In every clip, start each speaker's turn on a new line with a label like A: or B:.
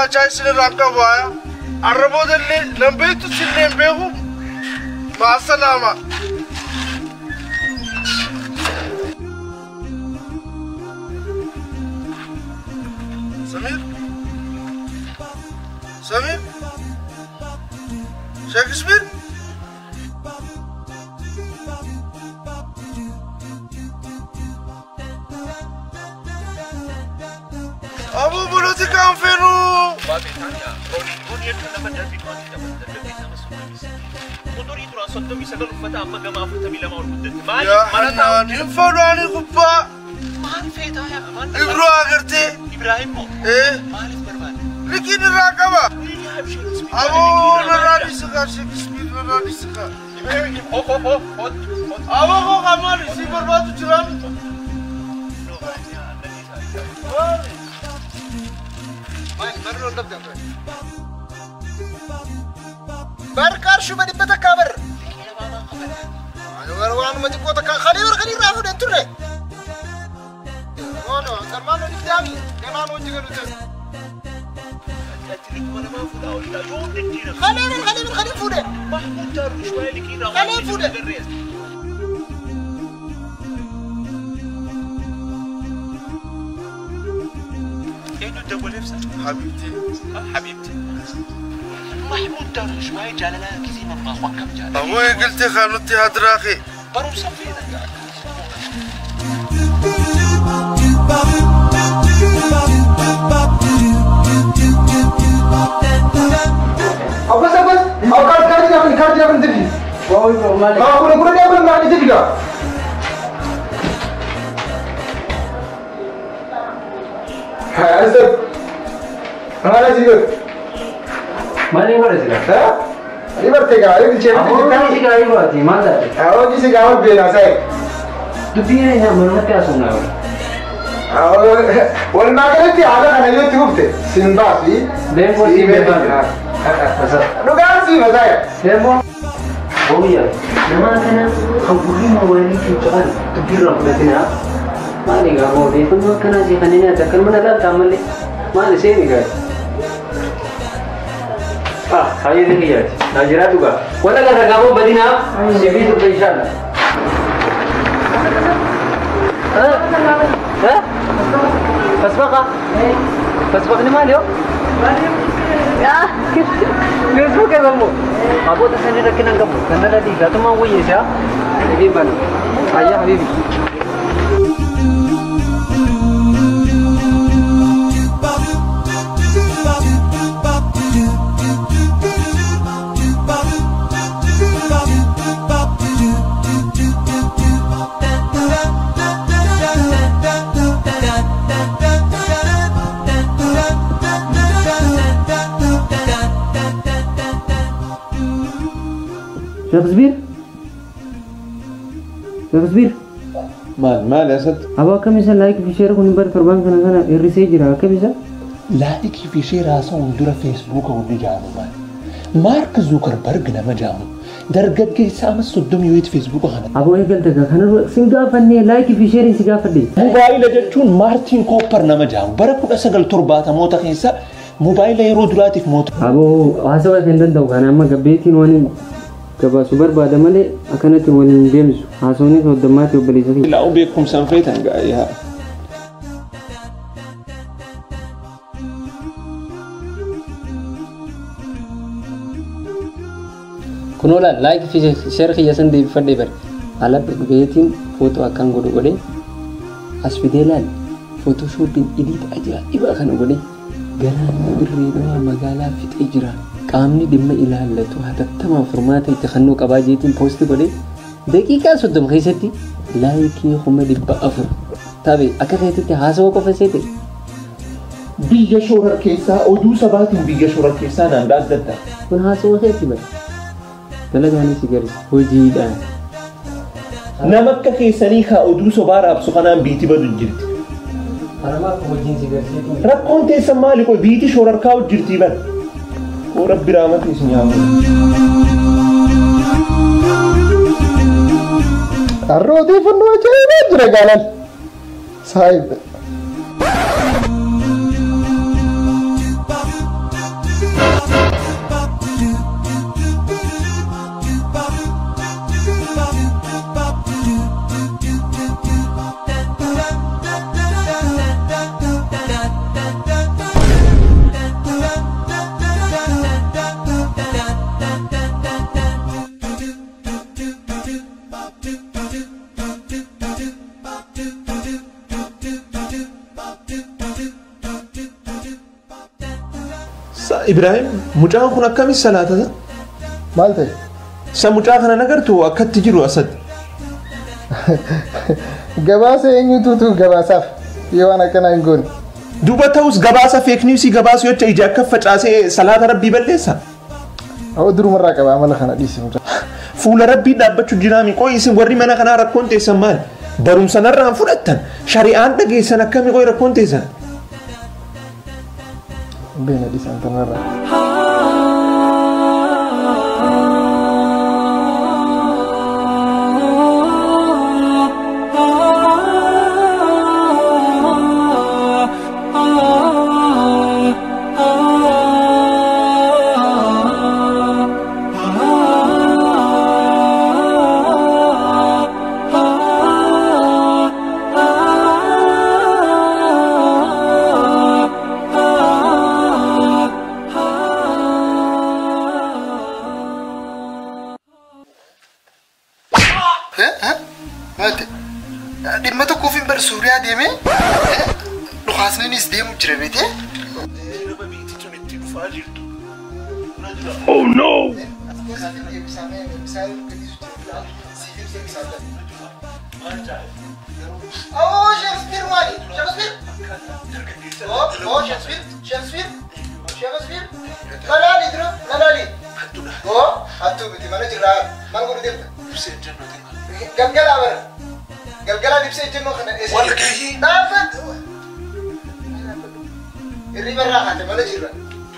A: Hajaa isinirraa qabu haya. Arraboodallee nan beektu sillee hin beeku. Maasalaama. Samir? Samir? Shakespeare? Abu politikaan fedhu. Yaa Hannaan hin fedhu ani kubbaa. Ibroo agartee. Liqiin irraa qaba. Aboo narraa dhiisikaa Shakespeare narraa dhiisikaa. Aboo koo maali si barbaadu jiraan.
B: Barkaar shuba dhibba takkaa bar. Waanuma xiqqoo takka kalee bar kan irraa fuudhan turre. Ono sarmaan hojii daami ganaan hojii galu ta'e. Kalee bar kalee bar kalee fuudhe. Kalee fuudhe.
A: حبيبتي
C: حبيبتي محمود درويش ما جالنا كذي من ما وكم جالنا
A: أبوي قلت خانتي هدراخي
C: برو سفينة
B: أبس أبس أو كارت كارت يا ابن كارت يا ابن تبي ما أقول أقول يا ابن ما عندي تبي هذا أنا سيقول
D: ما لي مرة سيقول
B: ها؟ لي مرة تيجا لي تيجا
D: أبوه سيقول أيوة تي ما ده
B: أبوه سيقول أول بينا ساي
D: دبينا هنا مرة كذا سمنا
B: والما قلت على أنا يوتيوب تي سينباسي
D: ديمو سينباسي
B: رجعتي مساي
D: ديمو هويا لما كنا خبري مواليد جان تبير ربنا ما لي قاموا دي كنا كنا زي خلينا أتذكر من لا تعمل لي ما لي سيني قال هاي ذي هي ناجرة توكا ولا كذا قاموا بدينا سيبي توكا إن شاء الله ها فسبقة فسبقني ما اليوم يا فيسبوك يا بابو أبو تسني ركنا قبل كنا لا ديك لا تما ويا شا حبيبي بنا هيا حبيبي شكسبير شكسبير
E: مال مال يا سد
D: أبا كم يسال لايك في شير كوني بار تربان كنا كنا إرسي جرا كم يسال
E: لايك في شير هاسون دورا فيسبوك ونجامو مال مارك زوكربرج نما جامو درجة جي سامس صدوم يويت فيسبوك هنا
D: أبو إيه قلتك كنا سنقافني لايك في شير سنقافني
E: موبايل جتون مارتين كوبر نما جامو بركو أسجل تربات موتا خيسا موبايل يرو دلاتي في موت
D: أبو هاسوا فندن دو كان أما قبيتين واني كبا سوبر بعد مالي أكنت ولين ديمز هاسوني قداماتي وبليزتي
E: لا أبيكم سنفيتن يا
D: كنولا لايك في شير خياسن دي فدي بر على بيتين فوتو أكان غدو غدي أسفيدلال فوتوشوب إديت أجا إبا كان غدي غلان الريدوا مغالا في تجرا qaamni dhimma ilaallatu hatattamaan furmaata itti kennuu qabaa jeetiin poosti godhee daqiiqaa 30 keessatti laayikii 400 tabe akka keetitti haasawaa qofa seete.
E: Biyya shoorar keessaa oduu sabaatiin biyya shoorar keessaa naan adda adda.
D: Kun haasawaa keetti bara. Dalagaanis garis hojiidhaan.
E: Nama akka keessanii haa oduu sobaa raabsu kanaan biitii badu jirti.
D: Haramaaf hojiin si garsiitu.
E: Rakkoon teessan maali qoy biitii shoorarkaa jirtii bara. وربي رحمتي سنيامو
B: الرودي فنو جاي جرى قالل صايب
E: Ibrahim mucaan kun akkamis salaatata?
B: Maal ta'e?
E: Sa mucaa kana nagartu akkatti jiru asad.
B: Gabaasa eenyutuutu gabaasaaf yoo waan akkanaa hin goone.
E: Duuba ta'us gabaasa fake newsii gabaasu jecha ija akka facaasee salaata rabbii balleessa.
B: Awwa durumarraa qaba amala kana dhiisi mucaa.
E: Fuula rabbii dhaabbachuu jiraami qoy isin warri mana kanaa rakkoon teessan maal? Barumsa narraan fudhattan shari'aan dhageessan akkami qoy rakkoon teessan?
B: Beena dhiisan tanarraa.
A: Dhimma tokkoof hin bar Suuriyaa deemee dhukaasninis deemu jira beetee.
E: Oh no!
B: Oh, Shakespeare maali? Shakespeare? Oh, Shakespeare? Shakespeare? Shakespeare? Lalaali dura, lalaali. Oh, hattuu miti mana jirraa maal godhu deemta? Galgalaa bara. Galgalaa ibsa ejjennoo kana eessa?
E: Walgahii.
B: Dhaabbatu. Hirriba irraa kaate mana jirra.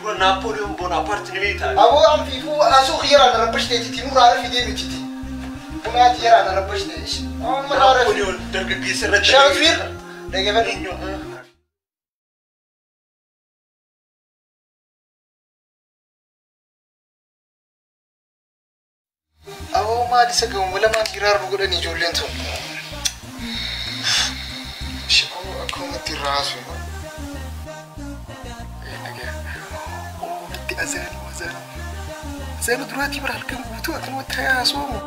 E: Dura Naapooliyoon Boonaapaarti ni beektaa?
B: Aboo an fiifuu asuu xiyyaaraan rabbashteetiti nurraa rafi deemtiti. Bunaati yaraan rabbashte.
E: Naapooliyoon dargaggeessa irratti.
B: Shakespeare. Dhaggeeffadhu. Aboo maal isa gamu lamaan hiraar nu godhan ijoolleen tun. Akkumatti raasu. Natti azaanu azaanu. Azaanu duraatii bara halkan guutuu akkanumatti haasoomu.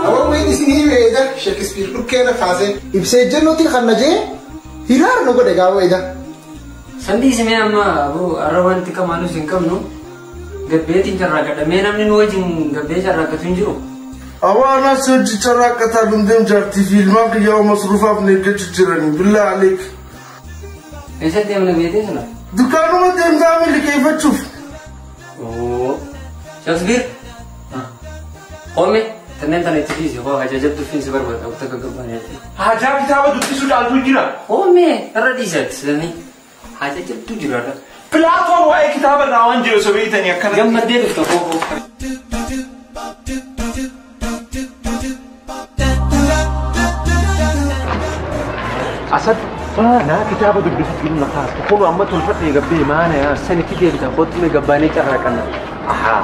B: Aboo wayin isin himeedha Shakespeare dhukkeena kaasee ibsa ejjennootiin kan na jee hiraar nu godhe gaafa ija.
D: Sandii simee amma aboo har'a wanti qamaanus hin qabnu gabbeetiin carraaqadha. Mee namni nu wajjin gabbee carraaqatu hin jiru?
A: Awwaana hojii carraaqataa dhumdeem jaartii fi ilmaan kiyyaa masruufaaf na eeggachuu jiranii billaa aleek.
D: Eessatti deemna beetee sana?
A: Dukkaanuma deemtaa liqeeffachuuf.
D: Shakespeare? Qoome tanneen tana itti fiisi hoo ajajabdu fiinsi barbaada wanta gaggabaaneeti.
E: Hajaa kitaaba dubbisuu caaltuu jira.
D: Qoome irra dhiisatti sanii ajajabdu jira.
E: Pilaatoon waa'ee kitaaba irraa waan jiru osoo beektanii akkana.
D: Gammaddee dhufta koo.
E: Asad naa kitaaba dubbisuu jiru na kaastu kun amma tolfadhee gabbee maana yaa.
D: Sanitti deebita kootu gabbaanee carraaqanna.
E: Ahaa.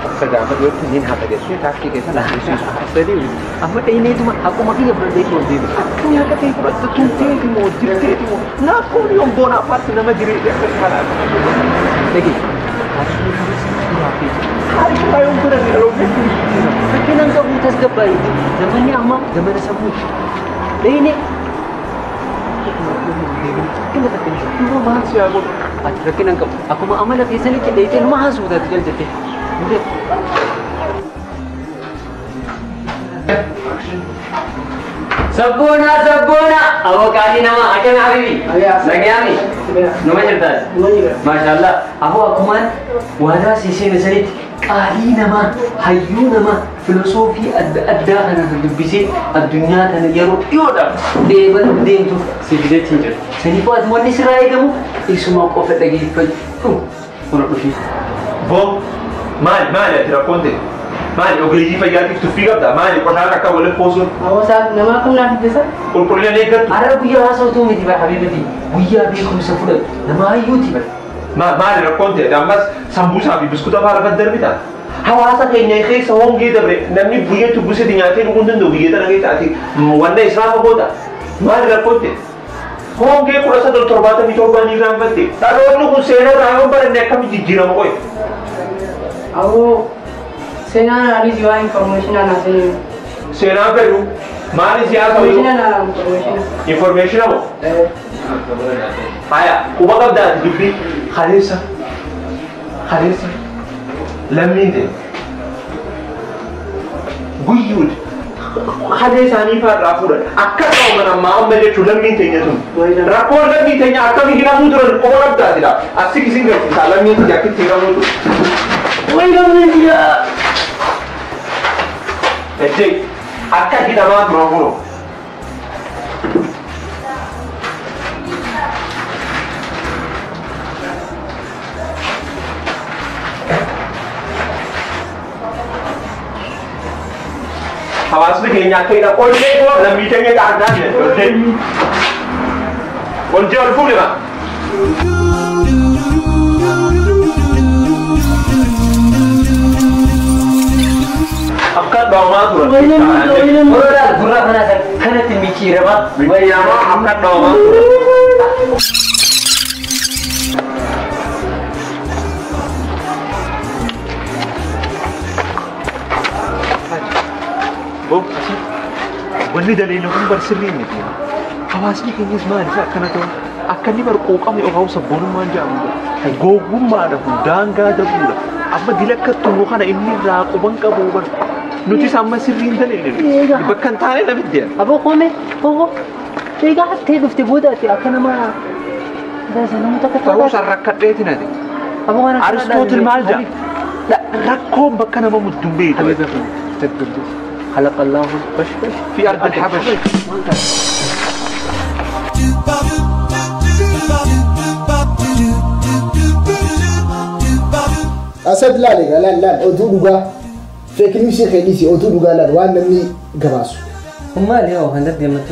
E: Akka gaafa dhiyootti niin hafa jettee taaksii keessa na dhiisisu.
D: Sadii amma dhayineetuma akkuma kiyya fudhadhee ol deebi'a.
E: Akkamii akka ta'e fudhatta tumteeti moo jirteeti moo Naapooliyoon Boonaapaarti nama jireenya akka kanaa.
D: Dhagee taasisuu duraafee jira.
E: Taarikii yoon baranne dhaloonni
D: Rakkinaan qabu tasgabbaa'ee zamanni ammaa zamana sammuuti. Dhayinee
E: Dura maal si haa godhu?
D: Ati rakkinaan qabu akkuma amala keessanitti dhayitee nama haasuu taate jal jettee. Sabboona sabboona awwaaqaalii nama akkami habibi nagayaami numa jirtaas maashaallah aboo akkumaan waadaa siiseen sanitti qaalii namaa hayyuu namaa filosoofii adda addaa kana dubbisee addunyaa kana yeroo dhiyoodhaaf deeban deemtuuf si fidetti hin jiru. Saniifuu ati wanni sirraa eegamu isuma qofa dhageeffadhu kun dhufii.
E: Boo maali maali ati rakkoon ta'e? Maali ogeeyyii fayyaatiif tuffii qabda? Maali qotaan akka waliin poosuun?
F: Hawaasaaf nama akkam naaf dubbisa?
E: Qulqullina eeggattu?
D: Har'a guyyaa haasawtuu miti bara habiibati. Guyyaa beekumsa fudhatu nama hayyuuti bara.
E: Maali rakkoon ta'e? Ammas sambuusaa fi biskuuta fa'aa lafa darbita. Hawaasa keenya keessa hongee dabre namni biyya tubbisee nyaatee dhuguu hin danda'u biyya tana keessa ati wanna isaa goota. Maali rakkoon ta'e? Hongee 1977 ni irraanfatte. Dhaloonni kun seenaa irraa yoo baranne akkamitti jijjiirama qoye?
F: Awoo seenaan anis waa information ana seenuu.
E: Seenaa fedhu Maali siyaasa wayii? Information moo? Haya, quba qabdaati dubbii kaleessa. Kaleessa. Lammiin ta'e. Guyyuudha. Halee isaanii fa'aa fuudhan. Akka qabaman ammaa amma jechuun lammiin teenya sun. Rakkoon lammii teenya akkamii hidhamuu turan quba qabdaatidha. Asii isin garsiisa lammiin teenya akkitti hidhamuu ture. Wayi lammiin biyyaa. Ejjee akka hidhamaa turan kunoo. Hawaasni keenya akka hidhamu ollee koo lammii teenya qaandaa jedhe ollee. Ollee ol fuudhe ma. Akka dhoomaa turan.
D: Oroodhaan gurra kanaa kanatti micciirama.
E: Micciiramaa akka dhoomaa turan. Wanni daleelli kun bar sirrii miti. Hawaasni keenyas maaliif akkana ta'u? Akka inni bar quuqame yookaan sabboonummaan jedhamudha. Gowwummaadha kun daangaa dabuudha. Amma dila akka tunu kana inni irraa quban qabu bar. Nutis amma sirrii hin daleellu. Bakka hin taane namitti deema.
F: Aboo qoome qoqo. Egaa hattee dhufte booda ati akka nama nama takka
E: Ta'uus rakkadheeti nati.
F: Aboo kana
E: Aristootil maal jedha? Rakkoon bakka nama mudduun beektu.
D: خلق الله البشر
E: في أرض الحبش.
B: أسد لا لا لا لا أدو دغا فيك نيوز خليسي أدو دغا لا وان نمي غباسو.
D: هم ليه هندت ديمت؟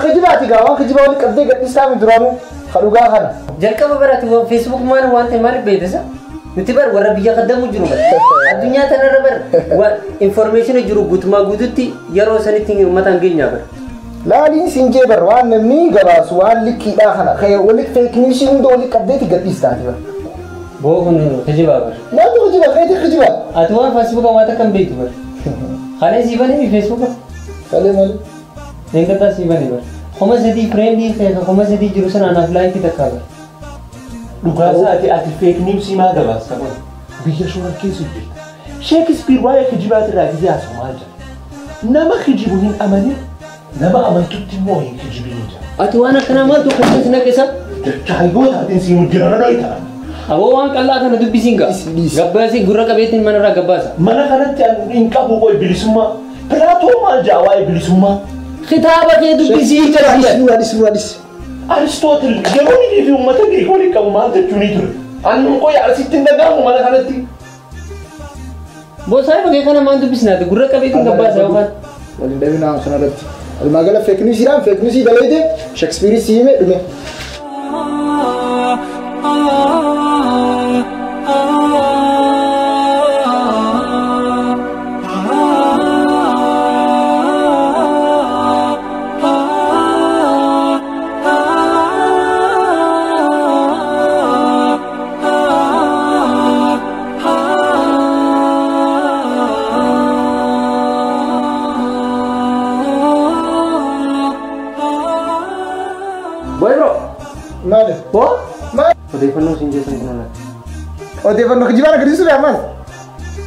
B: خجباتي غا خجباتي قبضي قد إسلام درانو خلوغا خنا.
D: جلك ما برات هو فيسبوك مان وانت مال بيدسا. Nuti bar warra biyya qaddamu jiru bar. Addunyaa tanarra bar information jiru guutumaa guututti yeroo sanitti uummataan geenyaa bar.
B: Laaliin siin jee bar waan namni gabaasu waan likkiidhaa kana wali fake news hunda wali qabdeeti gadhiistaati bar.
D: Boo kun kijibaa bar.
B: Maaltu kijiba keeti kijiba.
D: Ati waan feesbuuka waan takka hin beektu bar. Kalee sii banee feesbuuka.
B: Kalee maali?
D: Eengataa sii banee bar. 3000 friendii 3000 jiru sana anaaf laayikii takkaa bar.
E: Dhugaasa ati fake news maa gabaasta kun biyya shoora keessa jirta. Sheekispiir waa'ee kijibaati irraa gisee haasa'u maal jedha? Nama kijibu hin amanin nama amantutti immoo hin kijibin jedha.
D: Ati waan akkanaa maaltu kunuunsi naqisa?
E: Chaayoo taateen siin hojjeta na dhoyta.
D: Aboo waan qal'aa kana dubbisiin gaa. Gabbaasii gurra qabeetiin manarraa gabbaasa.
E: Mana kanatti hin qabu qoy bilisummaa. Pilaatoo maal jedha waa'ee bilisummaa?
D: Kitaaba kee dubbisii
B: jedha.
E: Aristootil yeroo inni fi uummata Giriik waliin qabu maal jechuu ni ture. Annuun qoy asitti hin dhaga'amu mana kanatti.
D: Boosaa bakka kana maal dubbisnaati gurra qabeetiin gabbaasa yookaan.
B: Waliin dhabinaa sanarratti. Walumaa gala fake newsiidhaan fake newsii daleete Sheekispiirii si hime dhume.
D: Odeeffannoo siin jeessan kun oolaa.
B: Odeeffannoo kijibaa agarsiisuu dha ammas.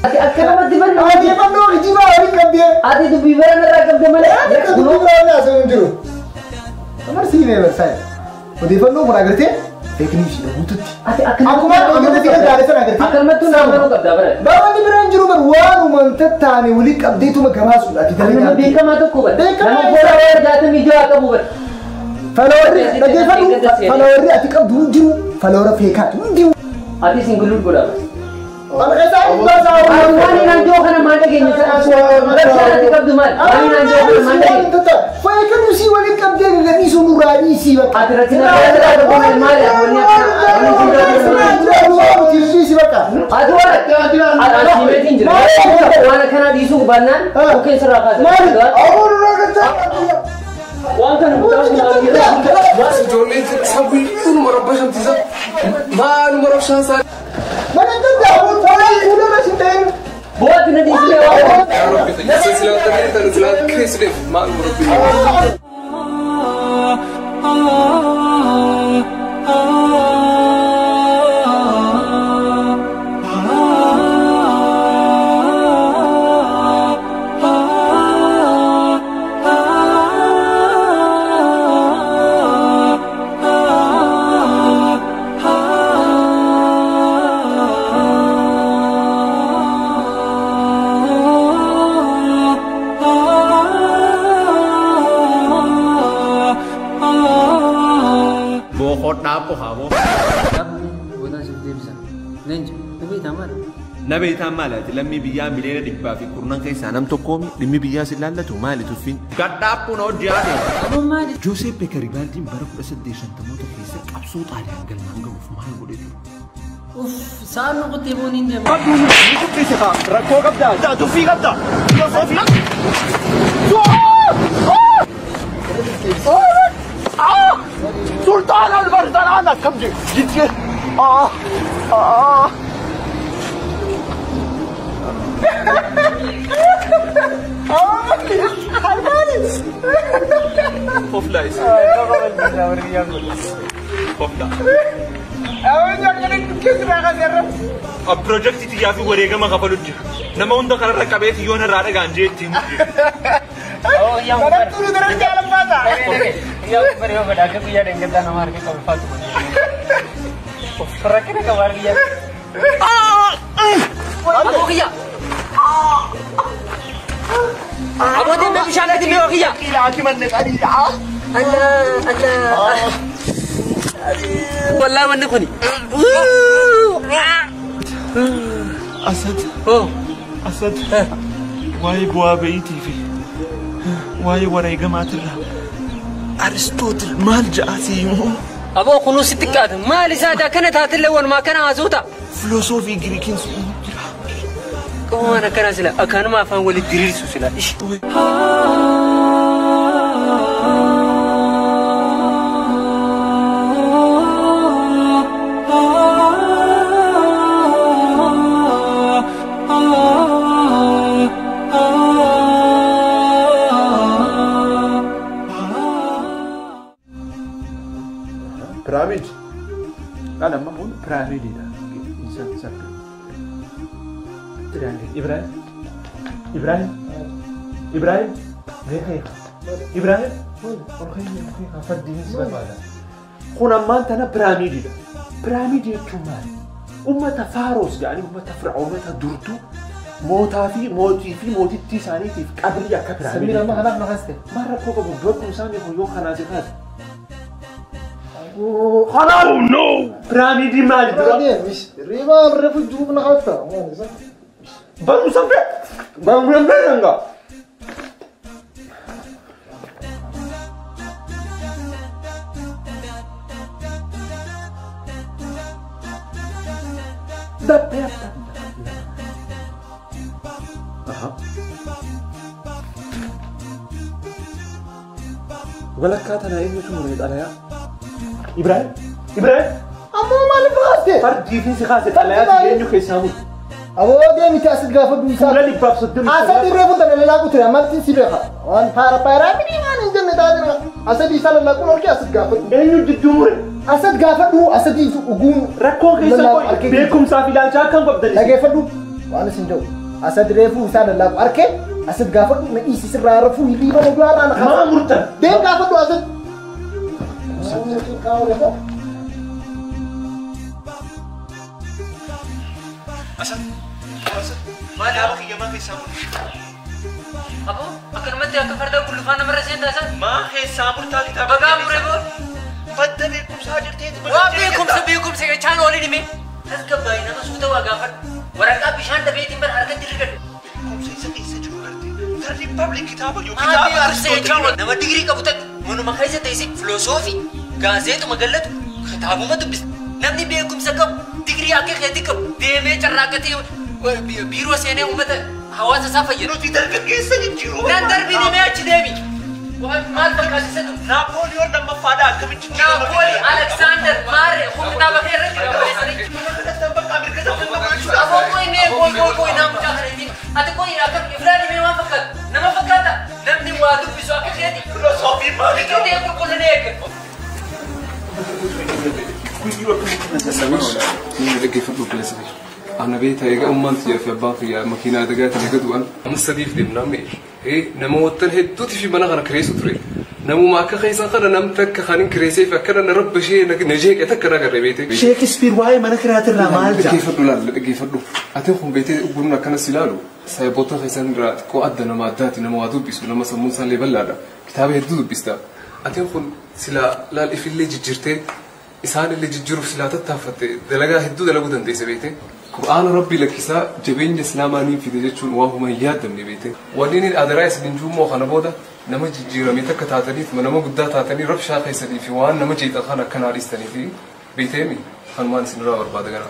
D: Ati akka namatti bannu.
B: Odeeffannoo kijibaa waliin qabdee.
D: Ati dubbii bara narraa qabde malee.
B: Ati dubbii biraa waliin haasa'u hin jiru. Amar siin mee barsaa'e. Odeeffannoo kun agartee fake news dha guututti.
D: Ati akka
B: Akkuma odeeffannoo fi gaarii sana agartee.
D: Akkanumattuu nama banuu qabda bara.
B: Baballi biraan jiru bar waanuma tattaane waliin qabdeetuma gabaasuudha. Ati
D: Nama beekamaa tokko bara.
B: Beekamaa
D: Nama follower 66 qabu bara.
B: Followerri dhaggeeffadhu followerri ati qabdu hin jiru follower feekaatu hin jiru.
D: Ati singulul godhaa bas.
B: Alqesaa hin baasaa.
D: Waan hin anjoo kana maal dhageenya? Rakkoo ati qabdu maal? Waan hin anjoo kana maal dhageenya?
B: Fake news waliin qabdee gadhiisuu nurraa dhiisii bakka.
D: Ati rakkina biraa maal wanni
B: Bakka.
D: Ati waan ati simeetiin jira. Waan akkanaa dhiisuu baannaan bukkeen sirraa kaasa. Waan kana
A: Ijoolleen sabiyyuun rabbashamtiisa. Maaluma rabshaan isaa.
B: Mana danda'amu tola fuula sin ta'in.
D: Bo'aatti na dhiisee waan.
E: Nabeetaan maalaati lammii biyyaa miliyoona dhibbaa fi kurnan keessaa nam tokkoomi dhimmi biyyaa si laallatu maali tuffiin gadhaappuun hojii haadha. Jooseppe Garibaldiin bara 1850 keessa qabsoo Xaaliyaan galmaan gahuuf maal godhee ture?
D: Uff saan nu qotee boon hin deemu.
E: Rakkoo qabdaa tuffii qabdaa.
C: Sultaan Albarsanaan akkam jedhu.
E: Pirojektii xiyyaa fi wareegama kafalu jira. Nama hunda kanarra qabeeti yoon irraa dhagaan jeetti himu jira.
D: والله ما نخني
E: أسد أسد واي بوابيتي في واي وراي جماعة أرسطوطل مال جاسي
D: أبو خلوص التكاد ما لسادا كانت هات الأول ما كان عزوتا
E: فلسفي غريكين
D: كوانا كان سلا أكان ما فهم ولد دريس سلا إيش
E: Piramid. Kan amma kun piramididha. Ibrahim. Ibrahim. Ibrahim. Ibrahim. Kun ammaan tana piramididha. Piramidii jechuun maali? Uummata Faaroos jedhanii uummata Fir'aawnota durtuu mootaa fi mootii fi mootittii isaaniitiif qabrii akka piramidii.
B: Samii nama kanaaf maqaas ta'e.
E: Maal rakkoo qabu bakkum isaanii kun yoo kanaa si kaase. Oh no! Piramidi maali dura?
B: Riba refu juub na hafta.
E: Barumsa be! Barumsa be nga. Aha. Walakkaa tanaa eenyutu muree xalayaa? Ibrahim, Ibrahim.
B: Ammoo maaliif kaaste?
E: Fardii fi si kaaste xalayaa eenyu keessaa muru?
B: Aboo deemite asit gaafa duusaa.
E: Fuula dhibbaaf soddomii.
B: Asadi reefu tana lalaaqu ture amaltiin si beeka. Waan paara paaraa mini waan hin jenne taate asadi isa lalaquun horkee asit gaafadhu.
E: Eenyu jidduu mure?
B: Asad gaafadhu asadi dhuguun.
E: Rakkoo keessa qoy beekumsaa fi ilaalcha akkam qabdan.
B: Dhageeffadhu waan isin jedhu asad reefu isaa lalaaqu harkee asad gaafadhu na dhiisi sirraa rafuu hirriiba na du'aarraa na
E: Maa murtan?
B: Deem gaafadhu asad.
E: Asad, Asad, maal haaba kiyya maa keessaa murte?
D: Aboo akkanumatti akka farda gulufaa namarra seentaa isaan?
E: Maa keessaa murtaa kitaaba
D: Bagaa muree boo?
E: Badda beekumsaa jirteeti.
D: Waa beekumsa beekumsa jechaan oolin hime. Tasgabbaa'ii nama suuta waa gaafadhu. Waraqaa bishaan dhabeetiin bara harkatti rigadhu.
E: Beekumsa isa keessa jiru garte. The Republic kitaaba yoo
D: Maa
E: kitaaba
D: beekumsa jechaan
E: Aristotle.
D: oolin nama digirii qabu takka manuma keessa teessee filosoofii gaazeexuma gallatu kitaabuma dubbisa. Namni beekumsa qabu digirii akka keetii qabu deemee carraaqqatee biiroo seenee uummata hawaasa isaa fayyadu.
E: Nuti dargaggeessa jijjiiruu.
D: Nan darbii deemee achi deemi. Maal fakkaatisa tu?
E: Naapooliyoon lammaffaadha akkamitti jijjiirama
D: Naapooli, Aleksaandar, Maarree, kun kitaaba kee irra jira. Aboo qoy mee qoy qoy qoy naa mucaa kana ittiin. Ati qoy akkam Ibrahim mee waan fakkaatu.
G: Dhaggeeffadhu obboleessa kiyya. Ana beektaa egaa ummaan tiyyaa fi abbaan kiyya makiinaa adagaatiin eega du'an amma sadiif deemnaa mee namoota hedduuti fi mana kana kireessu ture. Namuma akka keessan kana nam takka kan hin kireessee fi akkana na rabba ishee na jeeqe takka na agarre beekte.
C: Sheekispiir waa'ee mana kiraatirraa maal jedha?
G: Dhaggeeffadhu laal dhaggeeffadhu. Ati kun beektee gurna akkanas ilaalu saayiboota keessan irraa xiqqoo adda nama addaati nama waa dubbisu nama sammuun isaallee bal'aadha. Kitaaba hedduu dubbista. Ati kun silaa laal ifillee jijjiirtee isaanillee jijjiiruuf silaa tattaaffatte dalagaa hedduu dalaguu dandeesse beekte. Qur'aana Rabbi lakkisaa jabeenya Islaamaa niin fide jechuun waan huma hin yaaddamne beekte. Wanni adaraa isin juummoo kana booda nama jijjiirame takka taataniif nama guddaa taatanii rabshaa keessanii fi waan nama jeeqan kan akkanaa dhiistanii fi beekteemi kanumaan isinirraa barbaada gara.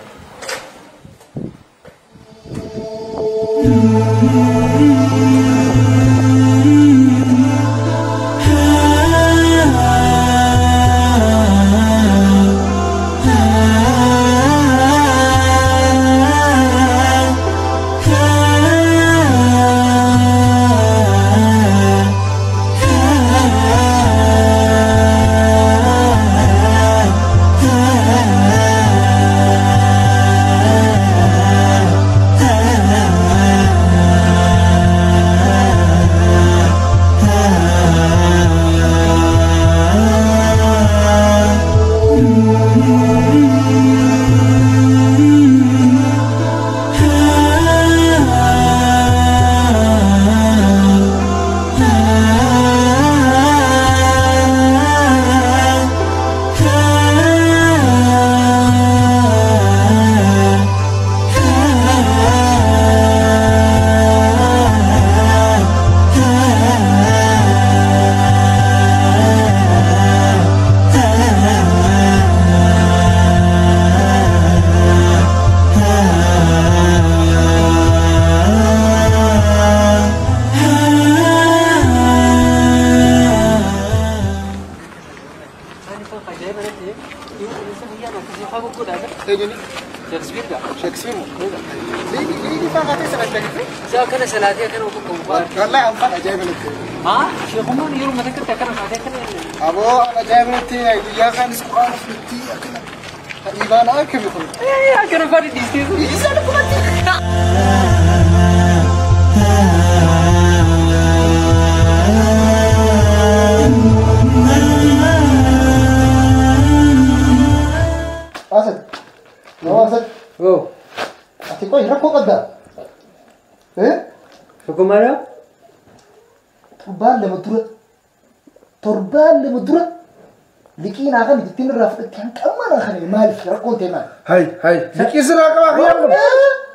A: Hay, hay. Liqii siraa qabaa kiyyaa kun.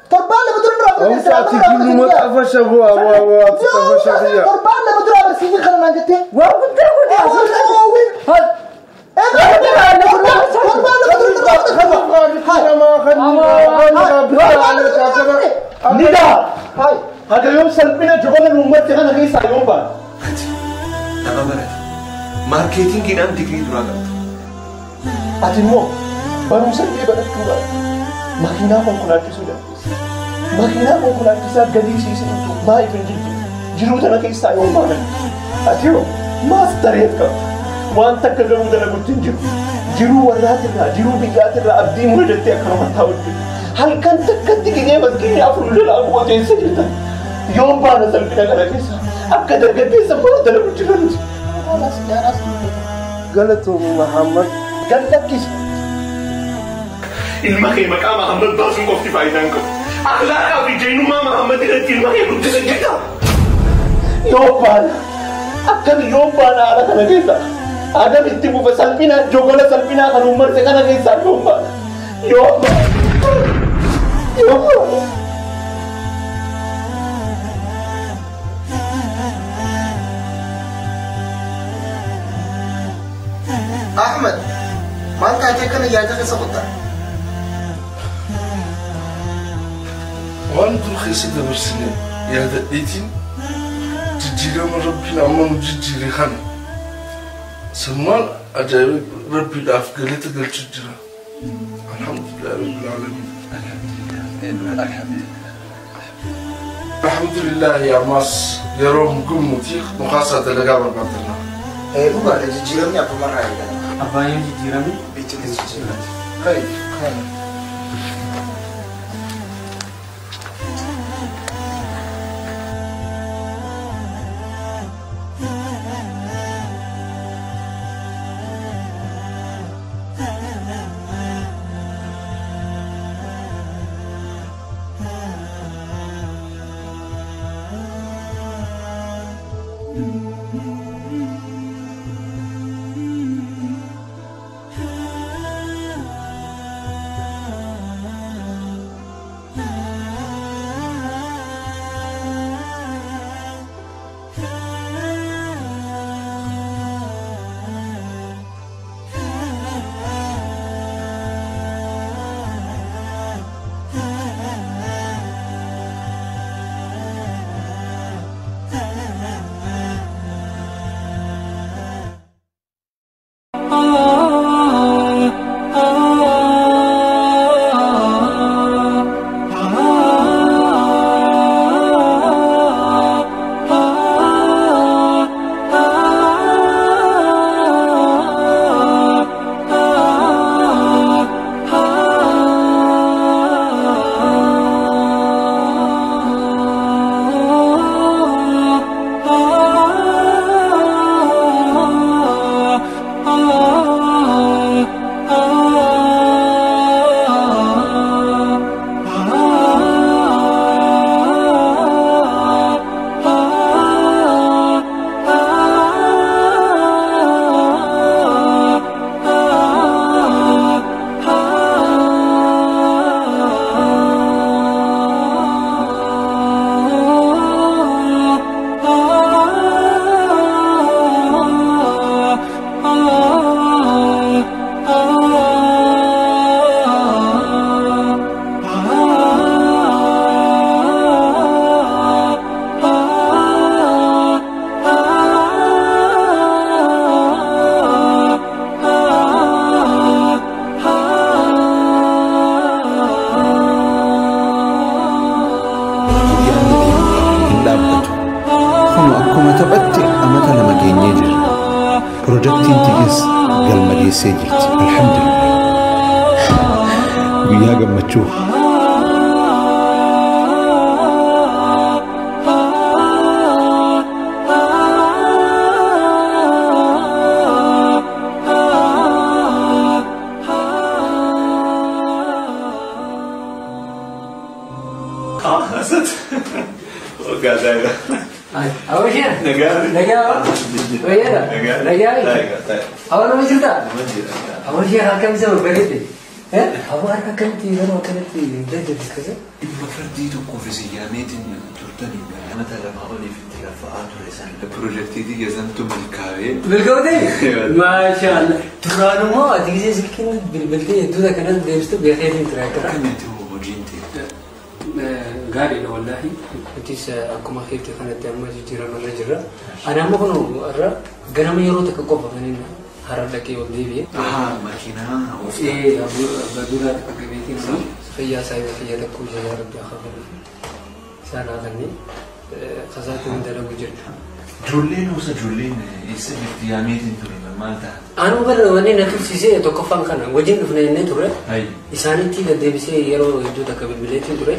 B: Torbaan lama dura irraa
A: fudhatte. Ati ginnuma xafasha bu'aa bu'aa bu'aa ati xafasha kiyyaa.
B: Torbaan lama dura agarsiisni kana naan jettee.
F: Waan guddaa godhe
B: asirratti. Torbaan lama dura irraa
A: fudhatte.
C: Nidaa! Haga yoom salphina jogolan uummatti kana keessaa yoom baana?
E: Nama barate. Maarkeetingiidhaan digirii duraa qabda.
C: Ati immoo barumsa illee barachuu baate makiinaa konkolaachisuu dandeessa. Makiinaa konkolaachisaa galii siisanitu maaliif hin jijjiiru? Jiruu tana keessaa yoom baanan? Ati hoo maastareet qabda. Waan takka garuu dalaguutti hin jiru. Jiruu warraatirraa, jiruu biyyaatirraa abdii murattee akkanuma taa'u jiru. Halkan takkatti gidee maskiinni afur jalaa gooteessa jirtan. Yoom baana salphina kana keessa akka dargaggeessa maal dalagu jira nuti?
A: Galatoomii Mahammad.
C: Gallakkisi.
E: Ilma kee maqaa Mahammad baasuun qofti faayidaa hin qabu. Akhlaaqaa fi jeenyummaa Mahammad irratti ilma kee guddisa jirta.
C: Yoom baana akkami yoom baana haala kana keessa Adam itti buufa salphina jogola salphinaa kan uummarse kana keessaa yoom baana yoom baana yoom baana.
B: Ahmed, maal taatee kana yaada keessa qotaa?
A: Waan dur keessa dabarsine yaadadheetiin jijjiirama Rabbiin amma nu jijjiire kana sammaan ajaa'iba Rabbiidhaaf galata galchu jira. Alhamdulillah Rabbil Aalamiin. Alhamdulillah ammas yeroo gummuti mukaasaa dalagaa barbaaddanna.
B: Dhugaadha jijjiiramni abbumarraa eegala.
D: Abbaan yoo jijjiirame
B: Bichillee jijjiirama. Kai kai.
H: Projektiin tiyyas galma geessee jirti. Alhamdulillah. Guyyaa gammachuu.
D: Maashaallah. Duraan immoo ati gisee silkiin bilbiltee hedduuta kanas deebistu beekeetiin ture akka.
I: Akkamitti hojiin ta'e?
D: Gaariidha wallaahi. Nutis akkuma keetti kanatti amma jijjiiramarra jirra. Ani amma kun irra ganama yeroo takka qofa kan inni harar dhaqee ol deebi'e.
I: Makiinaa ooftaa.
D: Abbaa duulaa takka qabeetiin sun fayyaa isaa yoo fayyaa tokko ijaa rabbi haa qabu. Isaan haa kanneen kasaatiin dalagu jirra.
I: Ijoolleen gosa ijoolleen eessa jirti yaameetiin ture maal ta'a?
D: Anuu bara wanni na tursiisee tokkoffaan kana wajjin dhufne jennee turre isaanitti deddeebisee yeroo hedduu takka bilbileetiin ture.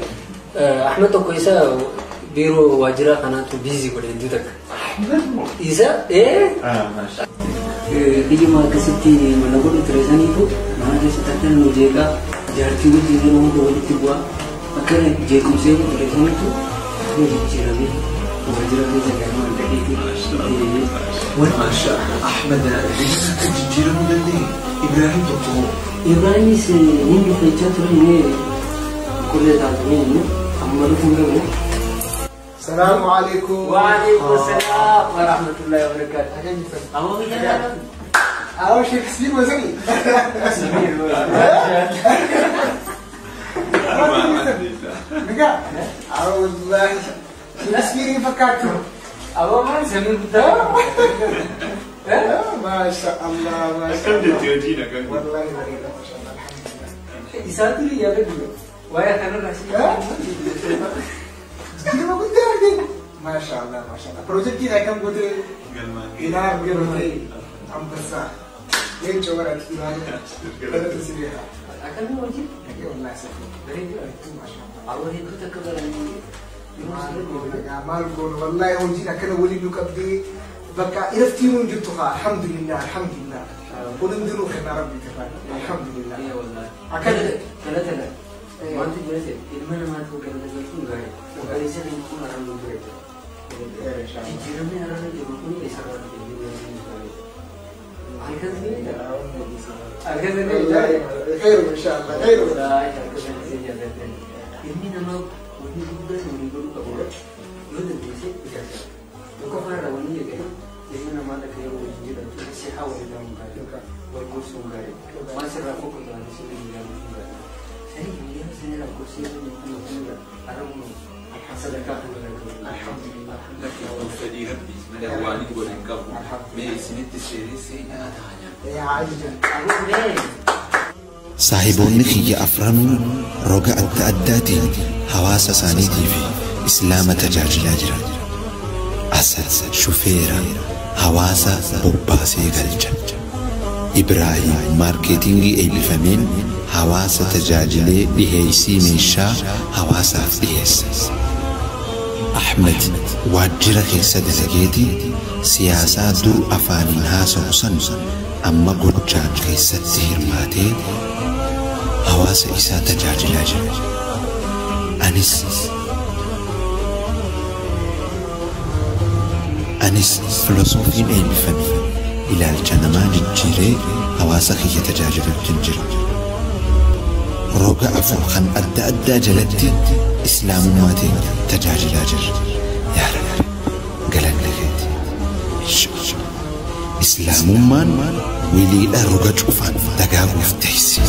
D: Ahmed tokko isa biiroo waajjiraa kanaatu biizii godhe hedduu takka. Isa biyyuma akkasitti mana godhu ture saniitu mana keessatti akka nu jeeqaa jaartii wajjin yeroo hunda walitti bu'aa akka jeequmsee ture saniitu nu jijjiiramee.
I: Ahmed jijjiiramuu danda'e Ibrahim tokko.
D: Ibrahimis ni dhufechaa ture inni qullee taatanii inni amma dhufuun qabu.
B: Salaamu alaikum.
D: Wa alaikum salaam wa rahmatullahi wa barakatuh. Awo biyya
B: Awo Shakespeare wasani. Nagaa. Awo wallahi. Shakespeare fakkaatu.
D: Awo maal samiin guddaa.
B: Maasha Allah maasha
I: Akkam jettee hojii nagaa.
B: Wallahi bareeda maasha Allah alhamdulillah.
D: Isaan turi yaada dura. Waa'ee kanarraa si.
B: Jijjiirama guddaa argine. Maasha Allah maasha Allah. Piroojeektiin akkam gootee ilaa yeroo ta'e ambassaa. Leencoo bara duraanii. Galata si beekaa.
D: Akkamii hojii?
B: Wallahi safi.
D: Bareedu.
B: Maashaallah.
D: Awwa hedduu takka baranii.
B: Maal goonu wallahi hojiin akkana waliin nu qabdee bakka iraftii nuun jirtu haa alhamdulillah alhamdulillah. Kun hundinuu kennaa rabbii irraa alhamdulillah.
D: Akkana tala tala. Wanti jira ilma namaa ta'uu galata galchuun gaarii. Obboleessa keenya kun har'a nu bira jira. Jijjiiramni har'a jiru kun eessarraa dhufe jijjiiramni. Halkan seenee halkan seenee.
B: Khayru inshallah khayru.
D: Halkan seenee ilmi namaa wanni guddaan walii godhuu qabu yoo dandeesse ijaarsa. Tokkoffaa irraa wanni eegalu ilmi namaa takka yeroo wajjin jedhamtu nasihaa walii ta'uun gaarii. Wal gorsuun gaarii. Waan sirraa fokkatu waan sirrii ilaaluun gaarii. Sanii guyyaa sanii lakkoofsee yeroo kun irra argamu sadarkaa kana irra gahu.
B: Alhamdulillah.
I: Fedhii rabbii malee waan inni godhe hin qabu. Mee isinitti seenee seenaa ta'a nyaata.
B: Yaa ajajan.
H: Saahiboonni kiyya afranuu roga adda addaatiin hawaasa isaaniitii fi islaama tajaajilaa jiran. Asad shufeera hawaasa bobbaasee galcha. Ibraahim maarkeetingii eebbifameen hawaasa tajaajilee dhiheessii meeshaa hawaasaaf dhiheessa. Ahmed waajjira keessa dalageeti siyaasaa dur afaaniin haasa'u san amma gochaan keessatti hirmaatee hawaasa isaa tajaajilaa jira. Anis filosoofiin eebbifame ilaalcha namaa jijjiiree hawaasa kiyya tajaajiluutti jira. Roga afur kan adda addaa jalatti islaamummaatiin tajaajilaa jirra. Yaa Rabbi galanni keeti. Islaamummaan wiliidha roga cufaan dagaaguuf teessi.